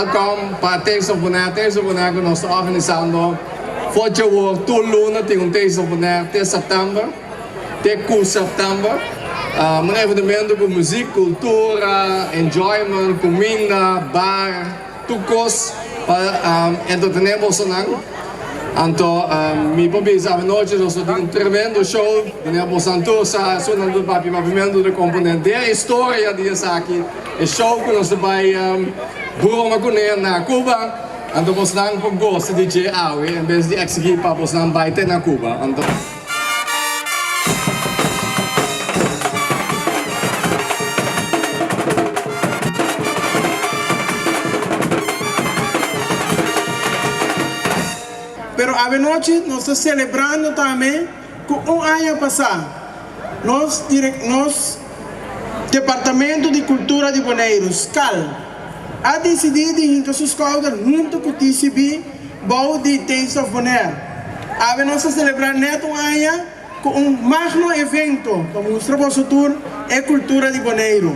Welkom pa Taste of Bonaire, Taste of Bonaire ku nos ta organisando for djawor tur luna tin un Taste of Bonaire te sèptèmber, te ku sèptèmber. Un evenemento ku muzik, kultura, enjoyment, kuminda, bar, tur kos pa entretené bosonan. Anto mi por bisa avanochi nos lo tin un tremendo show manera bosonan tur sa esunnan tur papia papiamentu ta komponé den e historia di esaki. E show ku nos ta bai broma kuné na Cuba, anto bosnan por gosa di dje awe en bes di eksigí pa bosnan bai te na Cuba. Anto. Pero avenochi nos ta selebrando tambe ku un aña pasá nos nos Departamento di Kultura di Boneiru, skal, a disidí di hinka su skouder huntu ku TCB bou di Taste of Bonaire. Awe nos ta selebrá nèt un aña ku un magno evento pa mustra boso tur e kultura di Boneiru.